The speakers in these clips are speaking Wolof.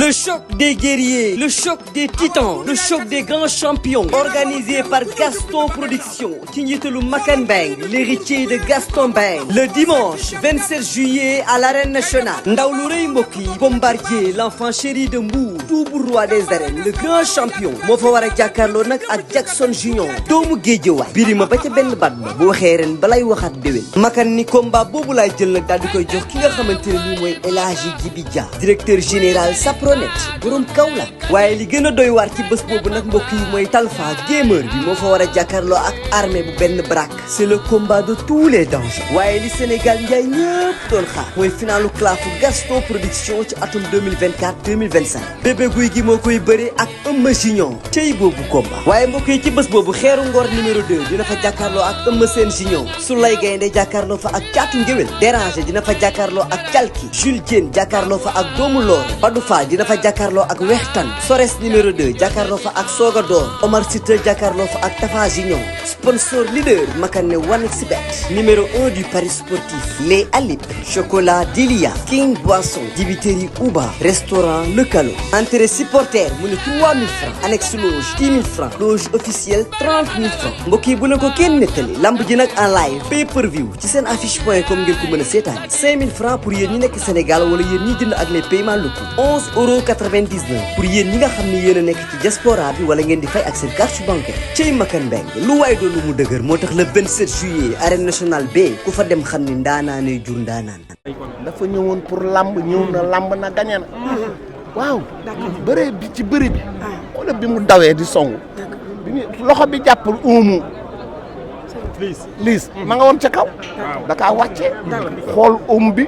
Le choc des guerriers, le choc des titans, le choc des grands champions. Organisé par Gaston Production. ci njiitalu Makan Mbengue, l'héritier de Gaston Mbengue. Le dimanche 27 juillet à l'arène nationale. ndaw lu rëy mbokk yi. Bombardier, l'enfant chéri de Mbour. Toubu roi des arènes, le grand champion. moo fa war a jàkkaarloo nag ak Jackson Junior. doomu Géejawaay. birima ba ca benn baat ba. bu waxee ren balay waxaat déwén. Makan ni combat boobu laay jël nag daal di koy jox ki nga xamante ne nii mooy El Hadji Djibi Dia. directeur général Sapronet. borom Kaolack. waaye li gën a doy waar ci bés boobu nag mbokk yi mooy Talfa gamer bi moo fa war a jàkkaarloo ak armée bu benn brak. c'est le combat de tous les dangers. waaye li Sénégal njaay ñëpp doon xaar. mooy finalu clafu Gaston Production ci atum 2024-2025. bébé guy gi moo koy bëre ak Eumeu Junior. cey boobu combat. waaye mbokk yi ci bés boobu xeeru ngor numéro 2 dina fa jàkkaarloo ak Eumeu Sène Junior. Soulay Gaynde jàkkaarloo fa ak Caatu Ngéwél. Déranger dina fa jàkkaarloo ak Calki. Jules Diène jàkkaarloo fa ak Doomu Loor. Badou Fall dina fa jàkkaarloo ak Wextan. Sores numéro 2 jàkkaarloo fa ak Soga Door. Omar Sita jàkkaarloo fa ak Tafa Junior. sponsor leader Makane 1xBet. numéro 1 du Paris sportif. Les Alip. Chocolat Delia. King Boisson. Dibiterie Uba. Restaurant Le Calo. Entrée supporter mu ne 3000 francs. annexe loge 10 000 francs. loge officielle 30 000 francs. mbokk yi bu leen ko kenn nettali. lamb ji nag en live. pay per view ci seen affiche.com ngeen ko mën a seetaan. 5000 francs pour yéen ñi nekk Sénégal wala yéen ñi jënd ak les paiements locaux. 11,99 pour yéen ñi nga xam ne yéen a nekk ci diaspora bi wala ngeen di fay ak seen carte bancaire. cey Makan Mbengue lu waay doon lu mu dëgër moo tax le 27 juillet arène nationale B ku fa dem xam ni ndaanaanay jur ndaanaan. dafa ñëwoon pour lamb ñëw na lamb na gañe na. waaw. bëree bi ci bëri bi. xoolal bi mu dawee di songu. bi loxo bi jàppul uumu. liis ma nga woon ca kaw. da kaa wàcce xool bi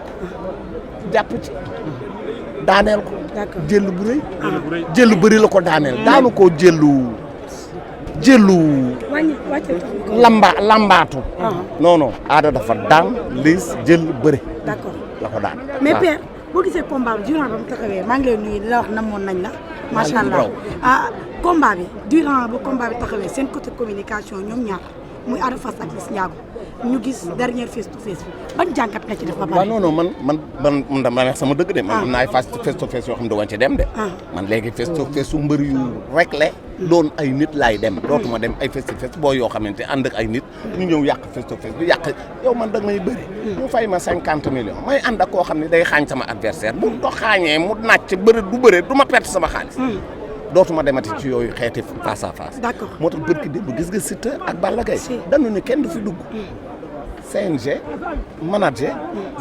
jàpp ci daaneel ko. jël bu rëy. jël bëri la ko daaneel. daanu koo jëlu lambaatu. non aada dafa daan liis jël bëri. d'accord la ko daan. mais père boo gisee combat bi durant ba mu taxawee maa ngi lay nuyu di la wax namoon nañ la. macha allah combat bi durant ba combat bi taxawee seen côté communication ñoom ñaar muy Ada Fass ak Liss Ndiago ñu gis dernière face to face bi ban jàngat nga ci def ba pare. waaw non man dama neex sama dëgg de. man am na ay face to face yoo xam ne dama ci dem de. man léegi face to face su mbër yu réglé. doon ay nit laay dem. dootuma dem ay face to face boo yoo xamante ànd ak ay nit. ñu ñëw yàq face to face bi yàq yow man da may bëri. ñu fay ma 50 millions may ànd ak koo xam ne day xaañ sama adversaire bu do xaañee mu nàcc bëri du bëre du ma perte sama xaalis. dootuma demati ci yooyu xeeti face à face. d'accord moo tax bërki démb gis nga Siteu ak Balla Gaye dañu ne kenn du fi dugg. CNG manager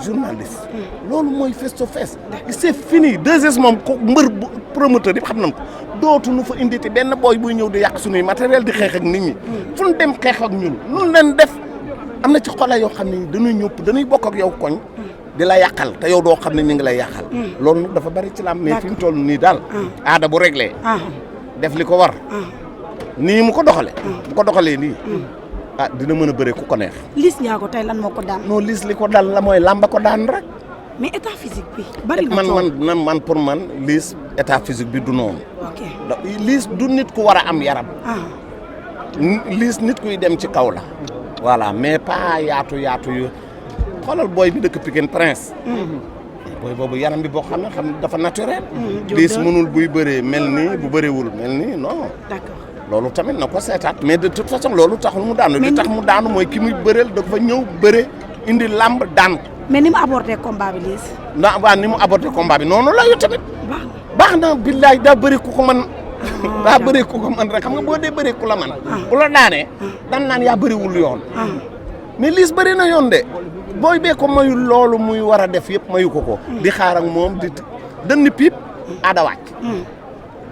journaliste. loolu mooy face to face. c'est fini 2S moom ko mbër promoteur yëpp xam nañ ko dootuñu fa inditi benn booy buy ñëw di yàq suñuy matériel di xeex ak nit ñi. fu ñu dem xeex ak ñun lu leen def am na ci xale yoo xam ne dañuy ñëpp dañuy bokk ak yow koñ. di la yàqal te yow doo xam ne ñu ngi lay yàqal. loolu nag dafa bari ci lam mais fi mu toll nii daal. aada bu réglé. def li ko war. nii mu ko doxalee. bu ko doxalee nii. dina mën a bëree ku ko neex. Liss Ndiago tey lan moo ko daan. non Liss li ko dal la mooy lamba ko daan rek. mais état physique bi. bari na man pour man Liss état physique bi du noonu. ok Liss du nit ku war a am yaram. Liss nit kuy dem ci kaw la. voilà mais pas yaatu yu. xoolal booy bi dëkk Pikine Prince. booy boobu yaram bi boo xam ne dafa naturel. Liss mënul buy bëree mel nii bu bëreewul mel nii non. d'accord loolu tamit na ko seetaat mais de toute façon loolu taxul mu daanu. li tax mu daanu mooy ki muy bëreel dafa ñëw bëre indi lamb daan. mais ni mu abordé combat bi Liss. waaw ni mu abordé combat bi noonu la yu tamit. baax na billaay daa bëri ku ko man daa bëri ku ko man rek xam nga boo dee bëri ku la man bu la daanee dan naan yaa bëriwul yoon. mais Liss bëri na yoon de. booy bee ko mayu loolu muy war a def yëpp mayu ko. di xaar ak moom di dënn piip aada wàcc.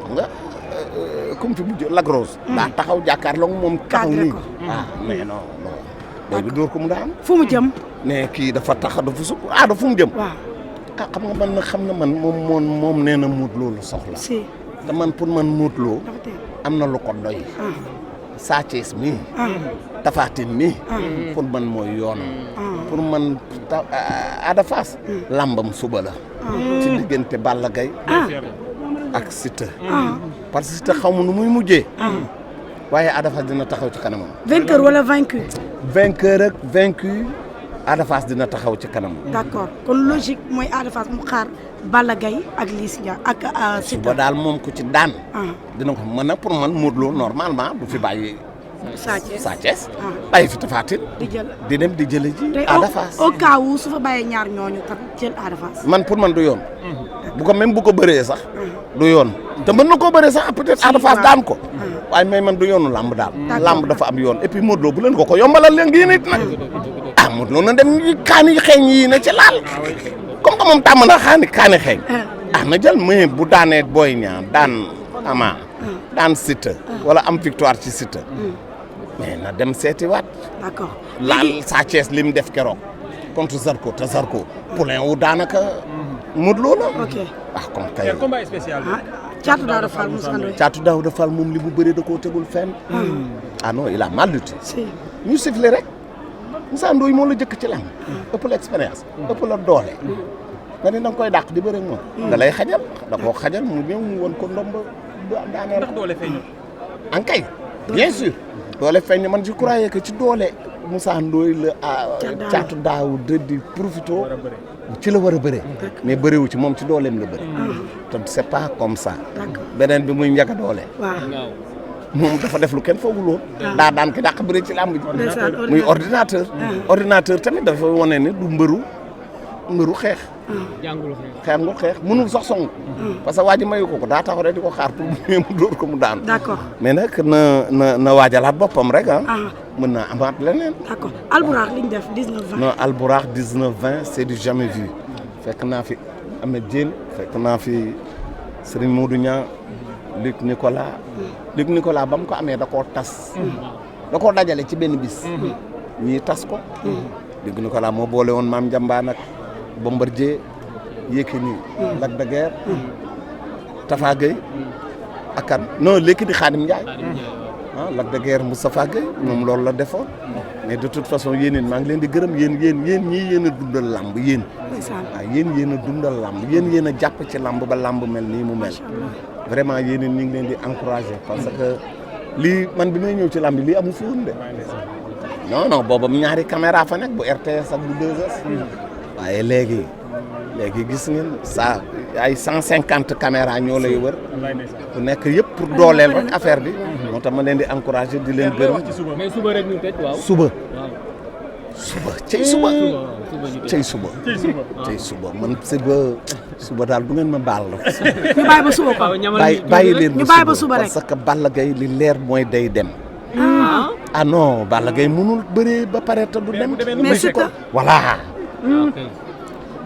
xam nga comme fi mujj Lagrosse. daa taxaw jàkkaarloo moom taxaw nii. mais non. booy bi dóor ko mu daan. fu mu jëm. mais kii dafa su aada fu mu jëm. waaw xam nga man moom nee na Modou Lo la soxla. si te man pour man Modou Lo am na lu ko doy. Sa Thiès mii. Tapha Tine mii. pour man mooy yoonam. pour man Ada Fass. lambam suba la. ci diggante Balla Gaye ak Siteu. parce que Siteu xamu nu muy mujjee. waaye Ada Fass dina taxaw ci kanamam. vainqueur wala vaincu. vainqueur ak vaincu Ada Fass dina taxaw ci kanamam. d'accord kon logique mooy Ada Fass mu xaar Balla Gaye ak Liss Ndiago ak Siteu. suba daal moom ku ci daan. dina ko mën a pour man Modou Lo normalement du fi bàyyi. Sa Thiès bàyyi fi Tapha Tine di dem di jële ji Ada Fass au cas où su fa bàyyee ñaar ñooñu kat jël Ada Fass man pour man du yoon bu ko même bu ko bëree sax du yoon te mën na koo bëree sax peut-être Ada Fass daan ko waaye mais man du yoonu làmb daal làmb dafa am yoon et puis Modou Lo bu leen ko yombalal leen ngi nit nag Modou Lo na dem kaani xeeñ yi na ci laal comme que moom tàmm na kaani xeeñ na jël mais bu daanee Boy Niang daan Ama daan Siteu wala am victoire ci Siteu mais na dem seeti waat. d'accord laal Sa Thiès li mu def keroog contre Zarko te Zarko poulain wu daanaka Modou Lo la. ok comme kay. combat spécial bi. Thiatou Daouda Fall Moussa Ndoye. Thiatou Daouda Fall moom li mu bëree da koo tegul fenn. Non il a mal lutté. si ñu sifflé rek Moussa Ndoye moo la jëkk ci lamb. ëpp la expérience. ëpp la doole. nga ne da nga koy dàq di bëre ak moom. da lay xajal da koo xajal mu ñëw mu woon ko ndomb daaneel. ndax doole feeñ. ankay bien sûr. doole feeñ man je croyais que ci doole Moussa Ndoye la Thiatou Daouda di profito ci la war a bëre mais bërewu ci moom ci dooleem la bëre te c'est pas comme ça beneen bi muy njëkk a doole moom dafa def lu kenn foogul woon daa daan ki dàq bëre ci làmb ji muy ordinateur tamit dafa wane ne du mbëru xeex xeex mënul sax song parce que waa ji mayu ko daa taxaw rek di ko xaar pour mu dóor ko mu daan d'accord mais nag na waajalaat boppam rek mën naa amaat leneen d'accord Albourakh li ñu def 19-20 non Albourakh 19-20 c'est du jamais vu fekk naa fi Ahmed Diène fekk naa fi Serigne Modou Niang Luc Nicolas ba mu ko amee da koo tas da koo dajale ci benn bis ñii tas ko Luc Nicolas moo boole woon Mame Ndiambane ak Bombardier Yékini Lac de Guiers Tafa Gueye ak kan non léegi di Khadim Ndiaye Lac de Guiers Moustapha Gueye moom loolu la defoon mais de toute façon yéen maa ngi leen di gërëm yéen ñii yéen a dundal làmb yéen yéen a dundal làmb yéen a jàpp ci làmb ba làmb mel nii mu mel vraiment yéen ñu ngi leen di encourager parce que lii man bi may ñëw ci làmb lii amu fi woon de non boobu ñaari caméra fa nekk bu RTS ak bu 2S waaye léegi gis ngeen ça ay 150 caméra ñoo lay wër ku nekk yëpp pour dooleel rek affaire bi moo tax ma leen di encourager di leen gërëm mais suba rek ñu tëj waaw suba cey suba man suba daal du ngeen ma baal la ñu bàyyi ba suba ko bàyyi leen ñu bàyyi ba suba rek parce que Balla Gaye li leer mooy day dem non Balla Gaye mënul bëree ba pare te du dem mais c'est que voilà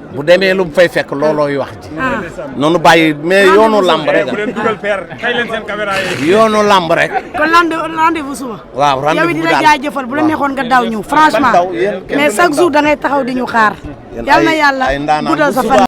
bu demee lu mu fay fekk loolooy wax ji noonu bàyyi mais yoonu lamb rek yoonu lamb rek kon rendez-vous suba waaw rendez-vous yow di la jaajëfal bu la neexoon nga daw ñëw franchement mais chaque jour da ngay taxaw di ñu xaar yal na yàlla guddal sa fan